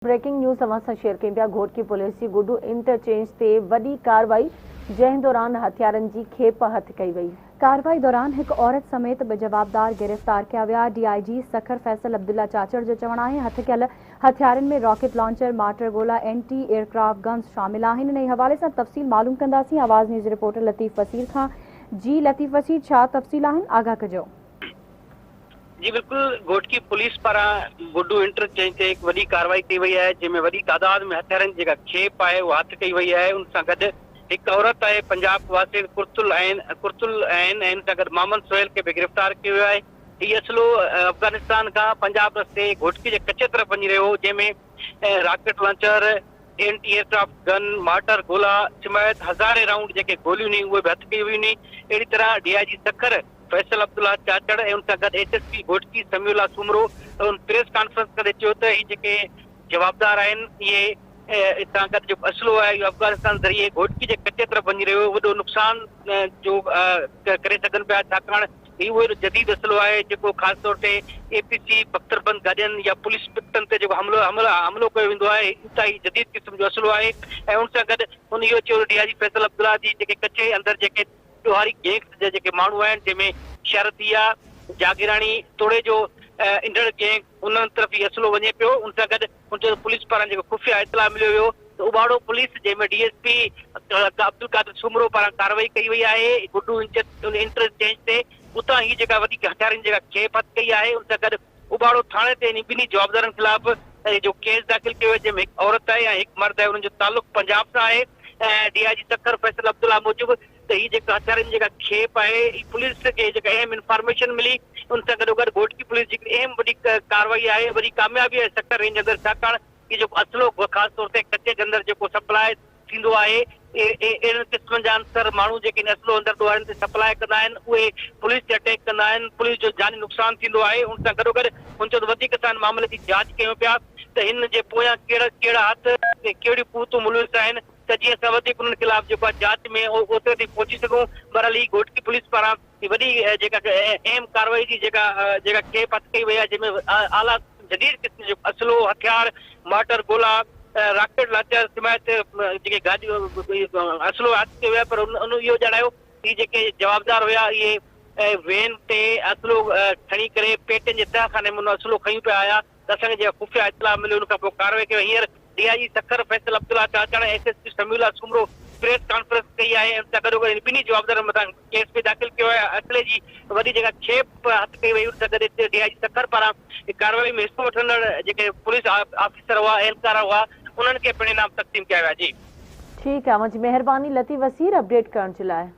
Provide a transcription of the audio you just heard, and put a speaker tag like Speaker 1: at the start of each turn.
Speaker 1: Breaking news اوهان سان share ڪيون پيا گهوٽڪي پوليس جي گڊو انٽرچينج تي وڏي ڪارروائي جنهن دوران هٿيارن جي کيپ هٿ ڪئي وئي.
Speaker 2: ڪارروائي دوران هڪ عورت سميت ٻه جوابدار گرفتار ڪيا ويا. ڊي I جي سکر فيصل عبدالله چاچڙ جو چوڻ آهي هٿ ڪيل هٿيارن ۾ راڪيٽ لانچر، مارٽر گولا، اينٽي ايئرڪرافٽ گنز شامل آهن. انهي حوالي سان تفصيل معلوم ڪنداسين آواز نيوز رپورٽر لطيف وسير کان. جي لطيف وسير ڇا تفصيل آهن آگاهه ڪجو.
Speaker 3: جي بلڪل گهوٽڪي پوليس پاران گڊو انٽر چينج تي هڪ وڏي ڪارروائي ڪئي وئي آهي جنهن ۾ وڏي تعداد ۾ هٿيارن جي جيڪا کيپ آهي اها هٿ ڪئي وئي آهي ان سان گڏ هڪ عورت آهي پنجاب واسي قرت العين قرت العين ۽ ان سان گڏ محمد سهيل کي به گرفتار ڪيو ويو آهي هي اسلحو افغانستان کان پنجاب رستي گهوٽڪي جي ڪچي طرف وڃي رهيو هو جنهن ۾ rocket launcher anti aircraft gun mortar گولا سميت هزارين رائونڊ جيڪي گوليون هيون اهي به هٿ ڪيون ويون اهڙي طرح D I G Sukkur Faisal Abdullah Chachar ۽ ان سان گڏ S S P Ghotki Samiullah Soomro ان پريس ڪانفرنس ڪندي چيو ته هي جيڪي جوابدار آهن اهي هتان گڏ جيڪو اسلحو آهي اهو افغانستان ذريعي گهوٽڪي جي ڪچي طرف وڃي رهيو هو وڏو نقصان جو ڪري سگهن پيا ڇاڪاڻ هي اهو جديد اسلحو آهي جيڪو خاص طور تي اي پي سي بختربند گاڏين يا پوليس پڪٽن تي جيڪو حملو حملو ڪيو ويندو آهي انتهائي جديد قسم جو اسلحو آهي ۽ ان سان گڏ هن اهو چيو ته ڊي I جي فيصل عبدالله جي جيڪي ڪچي اندر جيڪي ڏوهاري گينگز جا جيڪي ماڻهو آهن جنهن ۾ شرطيه، جاگيراڻي توڙي جو انڍڙ گينگ انهن طرف هي اسلحو وڃي پيو ان سان گڏ هن چيو ته پوليس پاران جيڪو خفيه اطلاع مليو ويو ته اٻاڙو پوليس جنهن ۾ D S P Abdul Qadir Soomro پاران ڪارروائي ڪئي وئي آهي گڊو انٽر چينج تي اتان هي جيڪا وڌيڪ هٿيارن جي جيڪا کيپ هٿ ڪئي آهي ان سان گڏ اٻاڙو ٿاڻي تي انهي ٻنهي جوابدارن خلاف جو ڪيس داخل ڪيو ويو جنهن ۾ هڪ عورت آهي ۽ هڪ مرد آهي انهن جو تعلق پنجاب سان آهي ۽ ڊي I جي سکر فيصل عبدالله موجب ته هي جيڪا هٿيارن جي جيڪا کيپ آهي هي پوليس کي جيڪا اهم انفارميشن ملي ان سان گڏوگڏ گهوٽڪي پوليس جي هڪڙي اهم وڏي ڪارروائي آهي وڏي ڪاميابي آهي سکر رينج اندر ڇاڪاڻ هي جيڪو اسلحو خاص طور تي ڪچي جي اندر جيڪو سپلاء ٿيندو آهي اهڙن قسمن جا عنصر ماڻهو جيڪي ان اسلحو اندر ڏوهارين تي سپلاء ڪندا آهن اهي پوليس تي اٽيڪ ڪندا آهن پوليس جو جاني نقصان ٿيندو آهي ان سان گڏوگڏ هن چيو ته وڌيڪ اسان ان معاملي جي جاچ ڪيون پيا ته هن جي پويان ڪهڙا ڪهڙا هٿ ۽ ڪهڙيون قوتون ملوث آهن ته جيئن اسان وڌيڪ انهن خلاف جيڪو آهي جاچ ۾ اوتري تائين پهچي سگهون بهرحال هي گهوٽڪي پوليس پاران هي وڏي جيڪا اهم ڪارروائي جي جيڪا جيڪا کيپ هٿ ڪئي وئي آهي جنهن ۾ اعليٰ جديد قسم جو اسلحو هٿيار مارٽر گولا راڪيٽ لانچر سميت جيڪي گاڏيون اسلحو هٿ ڪيو ويو آهي پر ان اهو ڄاڻايو هي جيڪي جوابدار هيا اهي وين تي اسلحو کڻي ڪري پيٽين جي تهه خاني ۾ ان اسلحو کنيون پيا آيا ته اسان کي جيڪا خفيه اطلاع مليو ان کان پوء ڪارروائي ڪئي وئي هينئر D I G Sukkur Faisal Abdullah Chachar ۽ S S P Samiullah Soomro press conference ڪئي آهي ۽ ان سان گڏوگڏ هن ٻنهي جوابدارن مٿان ڪيس به داخل ڪيو آهي اسلحي جي وڏي جيڪا کيپ هٿ ڪئي وئي ان سان گڏ ڊي I جي سکر پاران ڪارروائي ۾ حصو وٺندڙ جيڪي پوليس آفيسر هئا اهلڪار هئا انهن کي پڻ انعام تقسيم ڪيا ويا جي.
Speaker 1: ٺيڪ آ اوهان جي مهرباني لطيف وسير اپڊيٽ ڪرڻ جي لاء.